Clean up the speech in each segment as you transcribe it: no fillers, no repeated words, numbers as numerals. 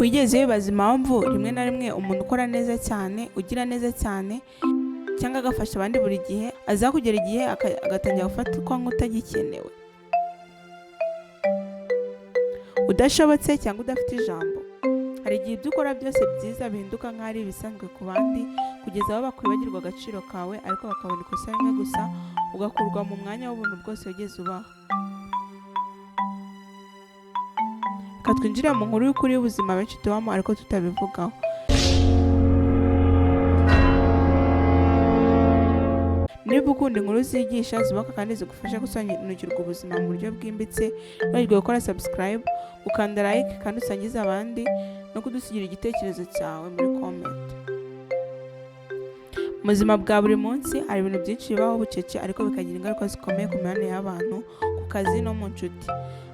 Wigeze wibaza impamvu rimwe na rimwe umuntu ukora neza cyane, ugira neza cyane cyangwa agafasha abandi buri gihe, aza kugera igihe agatangira gufatwa nk'utagikenewe, udashobotse cyangwa udafite ijambo? Hari igihe ibyo ukora byose byiza bihinduka nk'aho ari ibisanzwe ku bandi, kugeza aho bakwibagirwa agaciro kawe, ariko bakabona ikosa rimwe gusa, ugakurwa mu mwanya w'ubuntu bwose wigeze ubaho. Reka twinjire mu nkuru y'ukuri y'ubuzima benshi tubamo ariko tutabivugaho. Niba ukunda inkuru zigisha, zubaka kandi zigufasha gusobanukirwa ubuzima mu buryo bwimbitse, ntiwibagirwe gukora subscribe, ukanda like kandi usangize abandi no kudusigira igitekerezo cyawe muri comment. Mu buzima bwa buri munsi hari ibintu byinshi bibaho bucece ariko bikagira ingaruka zikomeye ku mibanire y'abantu, ku kazi no mu nshuti.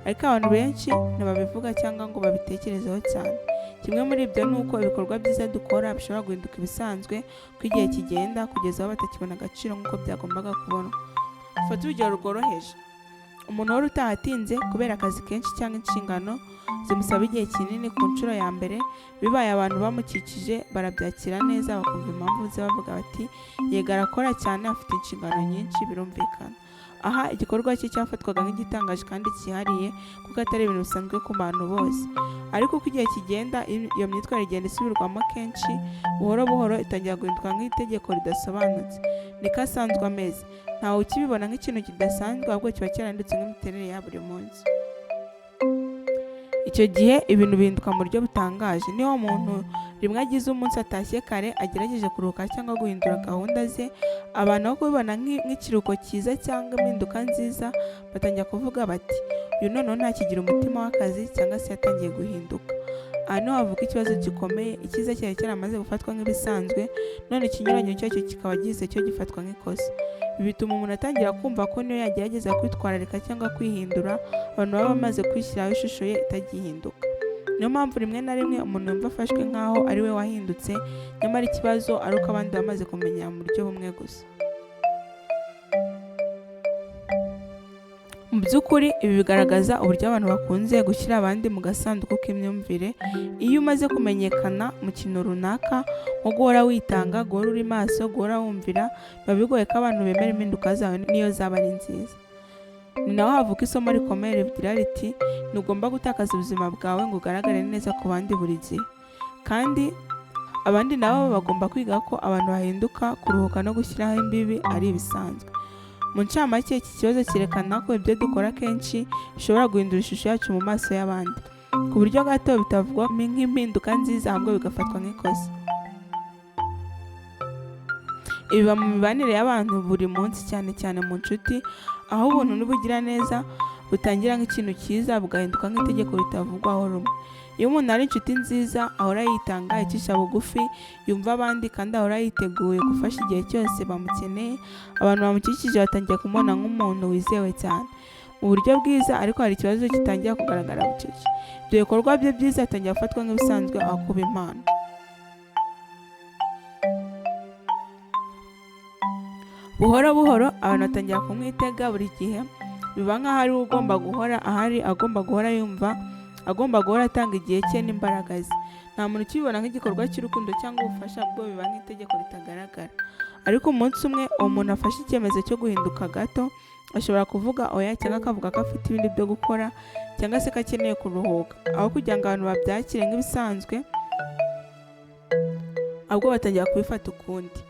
Ariko abantu benshi ntibabivuga cyangwa ngo babitekerezeho cyane. Kimwe muri ibyo ni uko ibikorwa byiza dukora bishobora guhinduka ibisanzwe uko igihe kigenda, kugeza aho batakibona agaciro nk'uko byagombaga kubonwa. Dufate urugero rworoheje. Umuntu wari utaha atinze kubera akazi kenshi cyangwa inshingano zimusaba igihe kinini ku nshuro ya mbere, bibaye abantu bamukikije barabyakira neza, bakumva impamvu ze, bavuga bati yego arakora cyane, afite inshingano nyinshi, birumvikana. Aha igikorwa cye cyafatwaga nk'igitangaje kandi cyihariye kuko atari ibintu bisanzwe ku bantu bose. Ariko uko igihe kigenda, iyo myitwarire igenda isubirwamo kenshi, buhoro buhoro itangira guhinduka nk'itegeko ridasobanutse. Niko asanzwe ameze. Ntawe ukibibona nk'ikintu kidasanzwe, ahubwo kiba cyarahindutse nk'imiterere ya buri munsi. Icyo gihe ibintu bihinduka mu buryo butangaje. Niba umuntu rimwe agize umunsi atashye kare, agerageje kuruhuka cyangwa guhindura gahunda ze, abantu aho kubibona nk'ikiruhuko cyiza cyangwa impinduka nziza, batangira kuvuga bati uyu noneho ntakigira umutima w'akazi cyangwa se yatangiye guhinduka. Aha niho havuka ikibazo gikomeye, icyiza cyari cyaramaze gufatwa nk'ibisanzwe, none ikinyuranyo cyacyo kikaba gihise cyo gifatwa nk'ikosa. Ibi bituma umuntu atangira kumva ko niyo yagerageza kwitwararika cyangwa kwihindura, abantu baba bamaze kwishyiraho ishusho ye itagihinduka. Niyo mpamvu rimwe na rimwe umuntu yumva afashwe nk'aho ari we wahindutse, nyamara ikibazo ari uko abandi bamaze kumenyera mu buryo bumwe gusa. Mu by'ukuri ibi bigaragaza uburyo abantu bakunze gushyira abandi mu gasanduku k'imyumvire. Iyo umaze kumenyekana mu kintu runaka, nko guhora witanga, guhora uri maso, guhora wumvira, biba bigoye ko abantu bemera impinduka zawe n'iyo zaba ari nziza. Ni naho havuka isomo rikomeye rigira riti ntugomba gutakaza ubuzima bwawe ngo ugaragare neza ku bandi buri gihe. Kandi abandi nabo bagomba kwiga ko abantu bahinduka, kuruhuka no gushyiraho imbibi ari ibisanzwe. Mu ncamake, iki kibazo cyerekana ko ibyo dukora kenshi bishobora guhindura ishusho yacu mu maso y'abandi, ku buryo gato bitavugwa nk'impinduka nziza ahubwo bigafatwa nk'ikosa. Ibi biba mu mibanire y'abantu buri munsi, cyane cyane mu nshuti, aho ubuntu n'ubugiraneza butangira nk'ikintu cyiza bugahinduka nk'itegeko ritavugwaho rumwe. Iyo umuntu ari inshuti nziza, ahora yitanga, yicisha bugufi, yumva abandi kandi ahora yiteguye gufasha igihe cyose bamukeneye, abantu bamukikije batangira kumubona nk'umuntu wizewe cyane. Mu buryo bwiza ariko hari ikibazo gitangira kugaragara bucece. Ibyo bikorwa bye byiza bitangira gufatwa nk'ibisanzwe aho kuba impano. Buhoro buhoro abantu batangira kumwitega buri gihe, biba nk'aho ari we ugomba guhora ahari, agomba guhora yumva, agomba guhora atanga igihe cye n'imbaraga ze. Nta muntu ukibibona nk'igikorwa cy'urukundo cyangwa ubufasha, bwo biba nk'itegeko ritagaragara. Ariko umunsi umwe uwo muntu afashe icyemezo cyo guhinduka gato, ashobora kuvuga oya cyangwa akavuga ko afite ibindi byo gukora cyangwa se ko akeneye kuruhuka. Aho kugira ngo abantu babyakire nk'ibisanzwe, ahubwo batangira kubifata ukundi.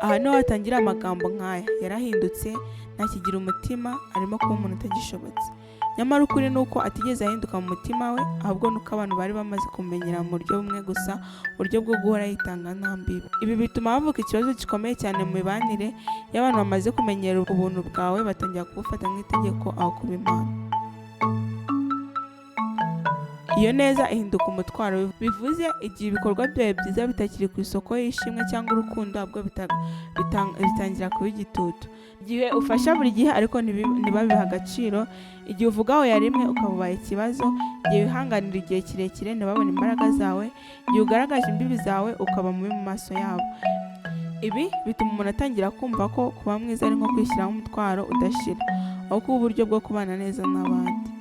Aha niho hatangira amagambo nk'aya: yarahindutse, ntakigira umutima, arimo kuba umuntu utagishobotse. Nyamara ukuri ni uko atigeze ahinduka mu mutima we, ahubwo ni uko abantu bari bamaze kumumenyera mu buryo bumwe gusa, uburyo bwo guhora yitanga nta mbibi. Ibi bituma havuka ikibazo gikomeye cyane mu mibanire y'abantu bamaze kumenyera ubuntu bwawe, batangira kubufata nk'itegeko aho kuba impano. Iyo neza ihinduka umutwaro, bivuze igihe ibikorwa byawe byiza bitakiri ku isoko y'ishimwe cyangwa urukundo, ahubwo bitangira kuba igitutu. Igihe ufasha buri gihe ariko ntibabihe agaciro, igihe uvuga oya rimwe ukaba ubaye ikibazo, igihe wihanganira igihe kirekire ntibabone imbaraga zawe, igihe ugaragaje imbibi zawe ukaba mubi mu maso yabo. Ibi bituma umuntu atangira kumva ko kuba mwiza ari nko kwishyiraho umutwaro udashira, aho kuba uburyo bwo kubana neza n'abandi.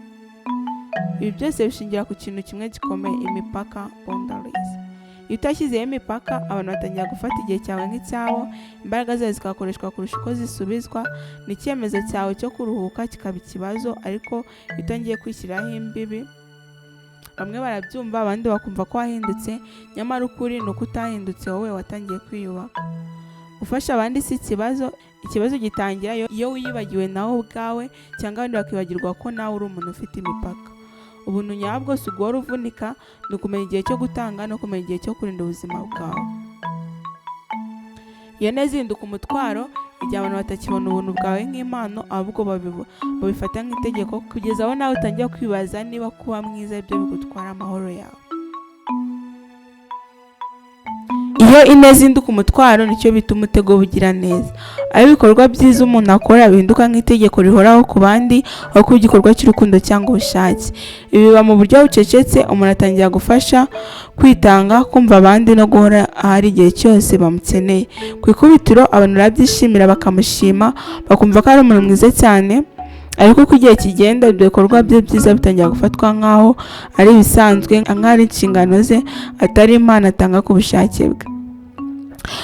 Ibi byose bishingira ku kintu kimwe gikomeye: imipaka, boundaries. Iyo utashyizeho imipaka, abantu batangira gufata igihe cyawe nk'icyabo, imbaraga zawe zigakoreshwa kurusha uko zisubizwa, n'icyemezo cyawe cyo kuruhuka kikaba ikibazo. Ariko iyo utangiye kwishyiriraho imbibi, bamwe barabyumva, abandi bakumva ko wahindutse. Nyamara ukuri ni uko utahindutse, wowe watangiye kwiyubaka. Gufasha abandi si ikibazo. Ikibazo gitangira iyo wiyibagiwe nawe ubwawe, cyangwa abandi bakibagirwa ko nawe uri umuntu ufite imipaka. Ubuntu nyabwo si uguhora uvunika, ni ukumenya igihe cyo gutanga no kumenya igihe cyo kurinda ubuzima bwawe. Iyo neza ihinduka umutwaro igihe abantu batakibona ubuntu bwawe nk'impano, ahubwo babifata nk'itegeko, kugeza aho nawe utangira kwibaza niba kuba mwiza aribyo bigutwara amahoro yawe. Iyo ineza ihinduka umutwaro, nicyo bita umutego w'ubugiraneza, aho ibikorwa byiza umuntu akora bihinduka nk'itegeko rihoraho ku bandi aho kuba igikorwa cy'urukundo cyangwa ubushake. Ibi biba mu buryo bucecetse: umuntu atangira gufasha, kwitanga, kumva abandi no guhora ahari igihe cyose bamukeneye. Ku ikubitiro abantu barabyishimira, bakamushima, bakumva ko ari umuntu mwiza cyane. Ariko uko igihe kigenda, ibyo bikorwa bye byiza bitangira gufatwa nk'aho ari ibisanzwe, nk'aho ari inshingano ze, atari impano atanga ku bushake bwe.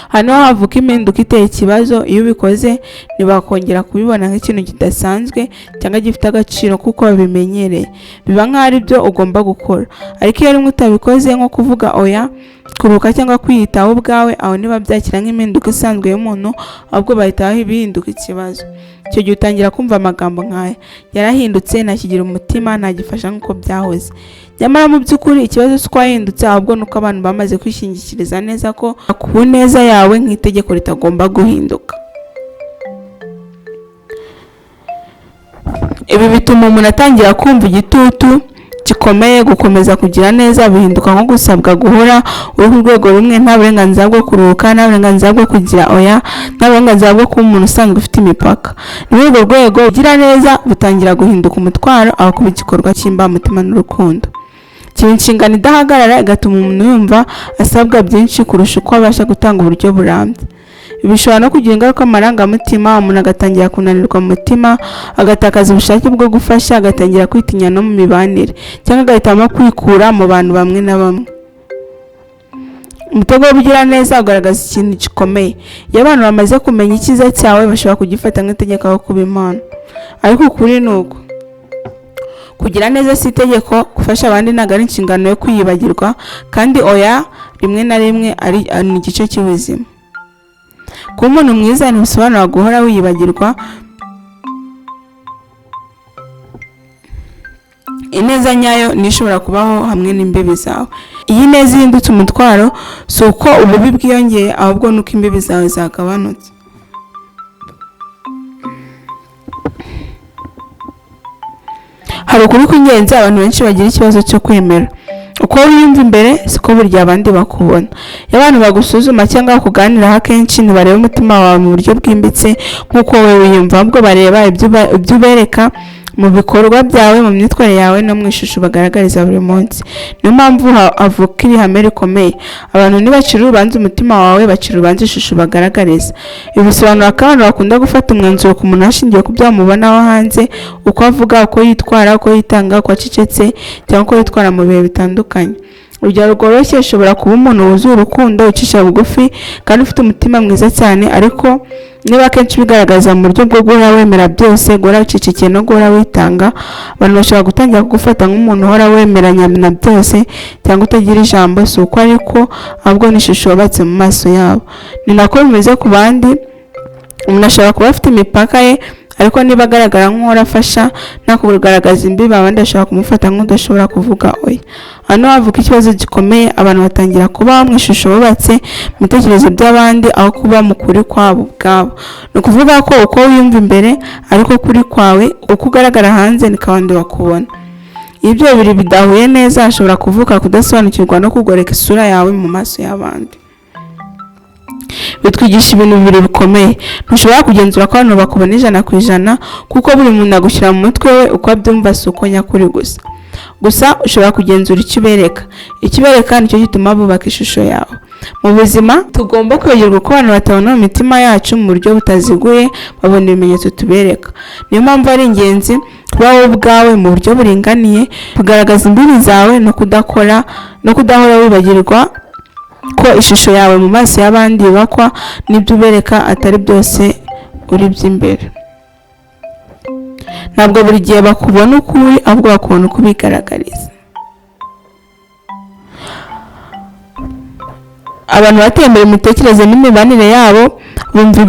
Hano havuka impinduka iteye ikibazo: iyo ubikoze, ntibakongera kubibona nk'ikintu kidasanzwe cyangwa gifite agaciro kuko babimenyereye, biba nk'aho ari byo ugomba gukora. Ariko iyo rimwe utabikoze, nko kuvuga oya, kuruhuka cyangwa kwiyitaho ubwawe, aho ntibabyakira nk'impinduka isanzwe y'umuntu, ahubwo bahita bihinduka ikibazo. Icyo gihe utangira kumva amagambo nk'aya: "Yarahindutse, ntakigira umutima, ntagifasha nk'uko byahoze." Nyamara mu by'ukuri ikibazo si uko wahindutse, ahubwo ni uko abantu bamaze kwishingikiriza neza ko ku neza yawe nk'itegeko ritagomba guhinduka. Ibi bituma umuntu atangira kumva igitutu gikomeye. Gukomeza kugira neza bihinduka nko gusabwa guhora uri ku rwego rumwe, nta burenganzira bwo kuruhuka, nta burenganzira bwo kugira oya, nta burenganzira bwo kuba umuntu usanzwe ufite imipaka. Ni muri urwo rwego kugira neza butangira guhinduka umutwaro aho kuba igikorwa cy'imbamutima n'urukundo. Kiba inshingano idahagarara, igatuma umuntu yumva asabwa byinshi kurusha uko abasha gutanga uburyo burambye. Ibi bishobora no kugira ingaruka mu marangamutima, umuntu agatangira kunanirwa mu mutima, agatakaza ubushake bwo gufasha, agatangira kwitinya no mu mibanire, cyangwa agahitamo kwikura mu bantu bamwe na bamwe. Umutego w'ubugiraneza ugaragaza ikintu gikomeye: iyo abantu bamaze kumenya icyiza cyawe, bashobora kugifata nk'itegeko aho kuba impano. Ariko ukuri ni uko kugira neza si itegeko, gufasha abandi ntabwo ari inshingano yo kwiyibagirwa, kandi oya rimwe na rimwe ari ni igice cy'ubuzima. Kuba umuntu mwiza ntibisobanura guhora wiyibagirwa. Ineza nyayo niyo ishobora kubaho hamwe n'imbibi zawe. Iyo ineza ihindutse umutwaro, si uko ububi bwiyongeye, ahubwo ni uko imbibi zawe zagabanutse. Hari ukuri kw'ingenzi abantu benshi bagira ikibazo cyo kwemera: uko wiyumva imbere siko burya abandi bakubona. Iyo abantu bagusuzuma cyangwa bakuganiraho, akenshi ntibareba umutima wawe mu buryo bwimbitse nk'uko wowe wiyumva, ahubwo bareba ibyo ubereka mu bikorwa byawe, mu myitwarire yawe no mu ishusho bagaragariza buri munsi. Niyo mpamvu havuka iri hame rikomeye: abantu ntibacira urubanza umutima wawe, bacira urubanza ishusho bagaragariza. Ibi bisobanura ko abantu bakunda gufata umwanzuro ku muntu hashingiwe ku byo bamubonaho hanze: uko avuga, uko yitwara, uko yitanga, uko acecetse cyangwa uko yitwara mu bihe bitandukanye. Urugero rworoshye: ushobora kuba umuntu wuzuye urukundo, ucisha bugufi kandi ufite umutima mwiza cyane, ariko niba akenshi ubigaragaza mu buryo bwo guhora wemera byose, guhora wicecekeye no guhora witanga, abantu bashobora gutangira kugufata nk'umuntu uhora wemeranya na byose cyangwa utagira ijambo. Si uko ariko, ahubwo ni ishusho wubatse mu maso yabo. Ni nako bimeze ku bandi: umuntu ashobora kuba afite imipaka ye, ariko niba agaragara nk'uhora afasha nta kugaragaza imbibi, abandi bashobora kumufata nk'udashobora kuvuga oya. Hano havuka ikibazo gikomeye: abantu batangira kubaho mu ishusho bubatse mu bitekerezo by'abandi aho kuba mu kuri kwabo ubwabo. Ni ukuvuga ko uko wiyumva imbere ariko kuri kwawe, uko ugaragara hanze niko abandi bakubona. Iyo ibyo bibiri bidahuye neza, hashobora kuvuka kudasobanukirwa no kugoreka isura yawe mu maso y'abandi. Bitwigisha ibintu bibiri bikomeye: ntushobora kugenzura ko abantu bakubona 100%, kuko buri muntu agushyira mu mutwe we uko abyumva, si uko nyakuri gusa. Gusa ushobora kugenzura icyo ubereka. Icyo ubereka nicyo gituma bubaka ishusho yawe. Mu buzima tugomba kwibagirwa ko abantu batabona mu mitima yacu mu buryo butaziguye, babona ibimenyetso tubereka. Niyo mpamvu ari ingenzi kuba wowe ubwawe mu buryo buringaniye, kugaragaza imbibi zawe no kudakora no kudahora wibagirwa ko ishusho yawe mu maso y'abandi yubakwa n'ibyo ubereka, atari byose uri by'imbere. Ntabwo buri gihe bakubona uko uri, ahubwo bakubona uko ubigaragariza. Abantu bateye imbere mu mitekerereze n'imibanire yabo bumva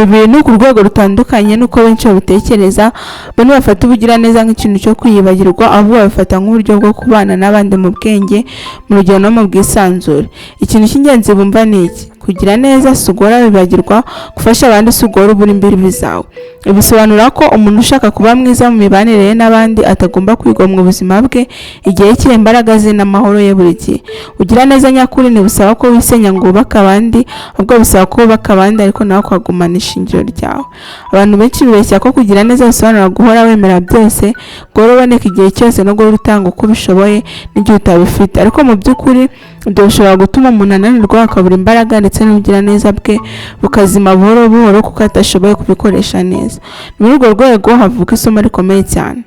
ibintu ku rwego rutandukanye n'uko benshi babitekereza. Bo ntibafata ubugiraneza nk'ikintu cyo kwiyibagirwa, ahubwo babifata nk'uburyo bwo kubana n'abandi mu bwenge, mu rugero no mu bwisanzure. Ikintu cy'ingenzi bumva ni iki: kugira neza si uguhora wibagirwa, gufasha abandi si uguhora ubura imbibi zawe. Ibi bisobanura ko umuntu ushaka kuba mwiza mu mibanire ye n'abandi atagomba kwigomwa ubuzima bwe, igihe cye, imbaraga ze n'amahoro ye buri gihe. Ubugiraneza nyakuri ntibusaba ko wisenya ngo wubake abandi, ahubwo bisaba ko wubaka abandi ariko nawe ukagumana ishingiro ryawe. Abantu benshi bibeshya ko kugira neza bisobanura guhora wemera byose, guhora uboneka igihe cyose no guhora utanga uko ubishoboye n'igihe utabifite. Ariko mu by'ukuri ibyo bishobora gutuma umuntu ananirwa, akabura imbaraga, ndetse n'ubugiraneza bwe bukazima buhoro buhoro kuko atashoboye kubikoresha neza. Ni muri urwo rwego havuka isomo rikomeye cyane: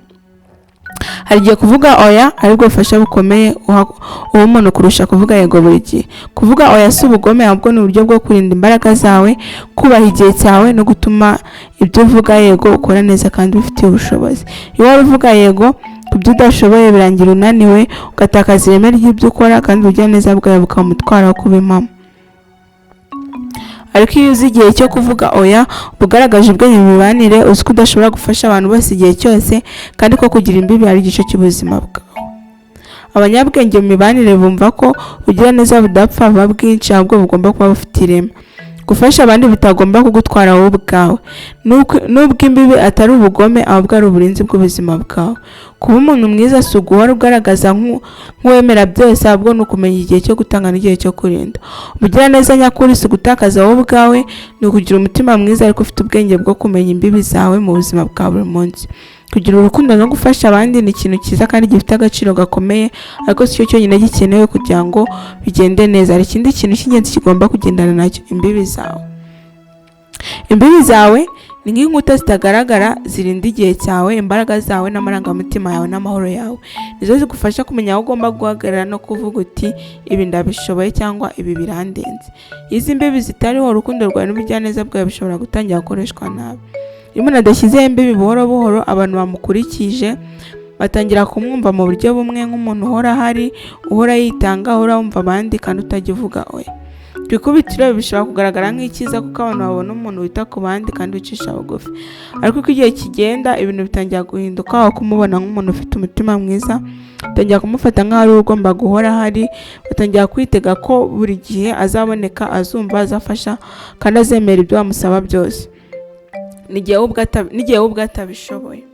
hari igihe kuvuga oya aribwo bufasha bukomeye uha umuntu kurusha kuvuga yego buri gihe. Kuvuga oya si ubugome, ahubwo ni uburyo bwo kurinda imbaraga zawe, kubaha igihe cyawe no gutuma ibyo uvuga yego ukora neza kandi ubifitiye ubushobozi. Iyo wari uvuga yego ku byo udashoboye, birangira unaniwe, ugatakaza ireme ry'ibyo ukora, kandi ubugiraneza bwawe bukaba umutwaro wo kuba impamo. Ariko iyo uzi igihe cyo kuvuga oya, uba ugaragaje ubwenge mu mibanire, uzi ko udashobora gufasha abantu bose igihe cyose, kandi ko kugira imbibi ari igice cy'ubuzima bwawe. Abanyabwenge mu mibanire bumva ko ubugiraneza budapfa buba bwinshi, ahubwo bugomba kuba bufite ireme. Gufasha abandi bitagomba kugutwara wowe ubwawe. Nubwo imbibi atari ubugome, ahubwo ari uburinzi bw'ubuzima bwawe. Kuba umuntu mwiza si uguhora ugaragaza nk'uwemera byose, ahubwo ni ukumenya igihe cyo gutanga n'igihe cyo kurinda. Ubugiraneza nyakuri si ugutakaza wowe ubwawe, ni ukugira umutima mwiza ariko ufite ubwenge bwo kumenya imbibi zawe mu buzima bwa buri munsi. Kugira urukundo no gufasha abandi ni ikintu cyiza kandi gifite agaciro gakomeye, ariko si cyo cyonyine gikenewe kugira ngo bigende neza. Hari ikindi kintu cy'ingenzi kigomba kugendana nacyo: imbibi zawe. Imbibi zawe ni nk'inkuta zitagaragara zirinda igihe cyawe, imbaraga zawe n'amarangamutima yawe n'amahoro yawe. Nizo zigufasha kumenya aho ugomba guhagarara no kuvuga uti: "Ibi ndabishoboye" cyangwa "Ibi birandenze." Iyo izi mbibi zitariho, urukundo rwawe n'ubugiraneza bwawe bishobora gutangira gukoreshwa nabi. Iyo umuntu adashyizeho imbibi, buhoro buhoro abantu bamukurikije batangira kumwumva mu buryo bumwe, nk'umuntu uhora ahari, uhora yitanga, uhora wumva abandi kandi utajya uvuga oya. Ku ikubitiro ibi bishobora kugaragara nk'icyiza, kuko abantu babona umuntu wita ku bandi kandi wicisha bugufi. Ariko uko igihe kigenda, ibintu bitangira guhinduka. Aho kumubona nk'umuntu ufite umutima mwiza, batangira kumufata nk'aho ari we ugomba guhora ahari. Batangira kwitega ko buri gihe azaboneka, azumva, azafasha kandi azemera ibyo bamusaba byose, n'igihe we ubwe atabishoboye.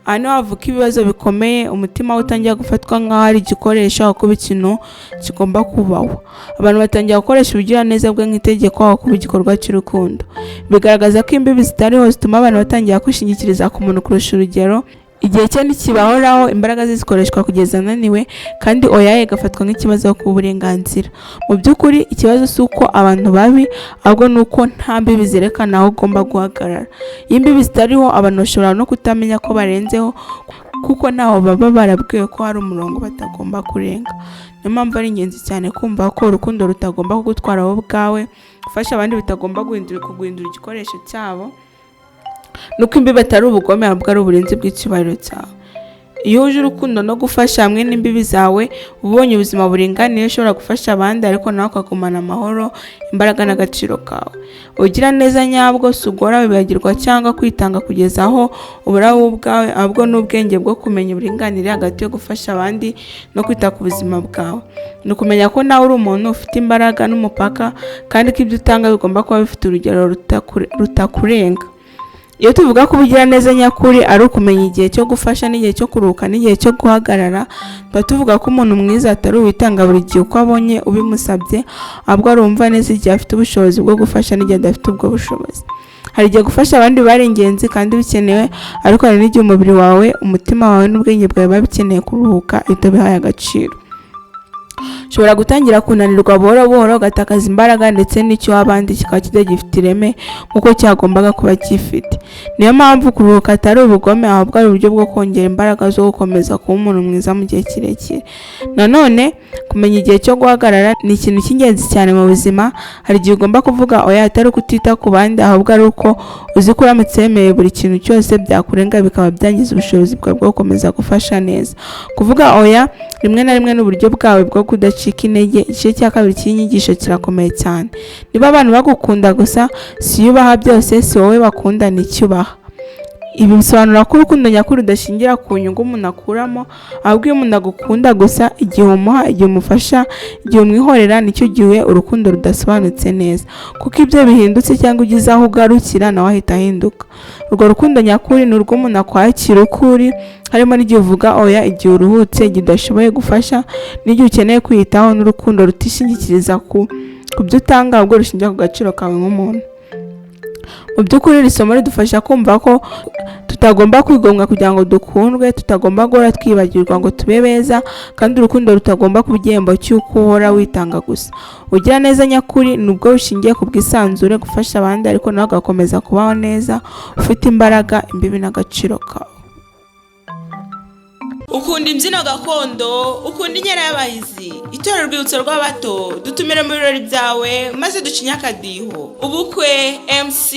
Aha niho havuka ibibazo bikomeye. Umutima we utangira gufatwa nk'aho ari igikoresho aho kuba ikintu kigomba kubahwa. Abantu batangira gukoresha ubugiraneza bwe nk'itegeko aho kuba igikorwa cy'urukundo. Bigaragaza ko imbibi zitariho zituma abantu batangira kwishingikiriza ku muntu kurusha urugero. Igihe cye ntikibahoraho, imbaraga ze zikoreshwa kugeza ananiwe, kandi oya ye igafatwa nk'ikibazo ku burenganzira. Mu by'ukuri ikibazo si uko abantu babi, ahubwo ni uko nta mbibi zerekana aho ugomba guhagarara. Iyo imbibi zitariho, abantu bashobora no kutamenya ko barenzeho, kuko ntaho baba barabwiwe ko hari umurongo batagomba kurenga. Niyo mpamvu ari ingenzi cyane kumva ko urukundo rutagomba kugutwara wowe ubwawe, gufasha abandi bitagomba kuguhindura igikoresho cyabo, nuko imbibi atari ubugome, ahubwo ari uburinzi bw'icyubahiro cyawe. Iyo wuje urukundo no gufasha hamwe n'imbibi zawe, uba ubonye ubuzima buringaniye: ushobora gufasha abandi ariko nawe ukagumana amahoro, imbaraga n'agaciro kawe. Ubugiraneza nyabwo si uguhora wibagirwa cyangwa kwitanga kugeza aho ubura wowe ubwawe, ahubwo ni ubwenge bwo kumenya uburinganire hagati yo gufasha abandi no kwita ku buzima bwawe. Ni ukumenya ko nawe uri umuntu ufite imbaraga n'umupaka, kandi ko ibyo utanga bigomba kuba bifite urugero rutakurenga. Iyo tuvuga ko ubugiraneza nyakuri ari ukumenya igihe cyo gufasha n'igihe cyo kuruhuka n'igihe cyo guhagarara, tuba tuvuga ko umuntu mwiza atari uwitanga buri gihe uko abonye ubimusabye, ahubwo ari uwumva neza igihe afite ubushobozi bwo gufasha n'igihe adafite ubwo bushobozi. Hari igihe gufasha abandi biba ari ingenzi kandi bikenewe, ariko hari n'igihe umubiri wawe, umutima wawe n'ubwenge bwawe biba bikeneye kuruhuka iyo utabihaye agaciro. Ushobora gutangira kunanirwa buhoro buhoro, ugatakaza imbaraga, ndetse n'icyo uha abandi kikaba kitagifite ireme nk'uko cyagombaga kuba gifite. Niyo mpamvu kuruhuka atari ubugome, ahubwo ari uburyo bwo kongera imbaraga zo gukomeza kuba umuntu mwiza mu gihe kirekire. Nanone, kumenya igihe cyo guhagarara ni ikintu cy'ingenzi cyane mu buzima. Hari igihe ugomba kuvuga oya, atari uko utita ku bandi, ahubwo ari uko uzi ko uramutse wemeye buri kintu cyose byakurenga, bikaba byangiza ubushobozi bwawe bwo gukomeza gufasha neza. Kuvuga oya rimwe na rimwe ni uburyo bwawe bwo kudacika intege. Igice cya kabiri cy'inyigisho kirakomeye cyane. Niba abantu bagukunda gusa, si iyo ubaha byose, si wowe bakunda, ni icyo ubaha. Ibi bisobanura ko urukundo nyakuri rudashingira ku nyungu umuntu akuramo, ahubwo iyo umuntu agukunda gusa igihe umuha, igihe umufasha, igihe umwihorera, nicyo gihe urukundo rudasobanutse neza, kuko ibyo bihindutse cyangwa ugize aho ugarukira, nawe ahita ahinduka. Urwo rukundo nyakuri ni urw'umuntu akwakira uko uri, harimo n'igihe uvuga oya, igihe uruhutse, igihe udashoboye gufasha, n'igihe ukeneye kwiyitaho. N'urukundo rutishingikiriza ku byo utanga, ahubwo rushingira ku gaciro kawe nk'umuntu. Mu by'ukuri, iri somo ridufasha kumva ko tutagomba kwigomwa kugira ngo dukundwe, tutagomba guhora twibagirwa ngo tube beza, kandi urukundo rutagomba kuba igihembo cy'uko uhora witanga gusa. Ubugiraneza nyakuri ni ubwo bushingiye ku bwisanzure, gufasha abandi ariko nawe ugakomeza kubaho neza, ufite imbaraga, imbibi n'agaciro kawe. Ukunda imbyino gakondo, ukunda inkera y'abahizi, Itorero Urwibutso rw'Abato, dutumire mu birori byawe maze ducinye akadiho. Ubukwe, MC,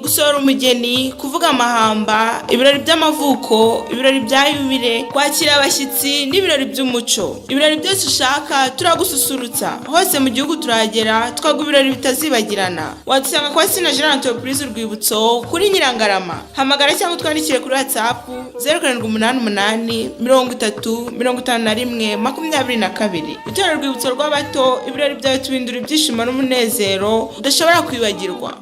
gusohora umugeni, kuvuga amahamba, ibirori by'amavuko, ibirori bya yubile, kwakira abashyitsi n'ibirori by'umuco, ibirori byose ushaka turagususurutsa. Hose mu gihugu turahagera, twaguha ibirori bitazibagirana. Wadusanga kwa Sina Gerard, Entreprise Urwibutso, kuri Nyirangarama. Hamagara cyangwa utwandikire kuri WhatsApp 0788 30 51 22. Itorero Urwibutso rw'Abato, ibirori byawe tubindura ibyishimo n'umunezero udashobora kwibagirwa.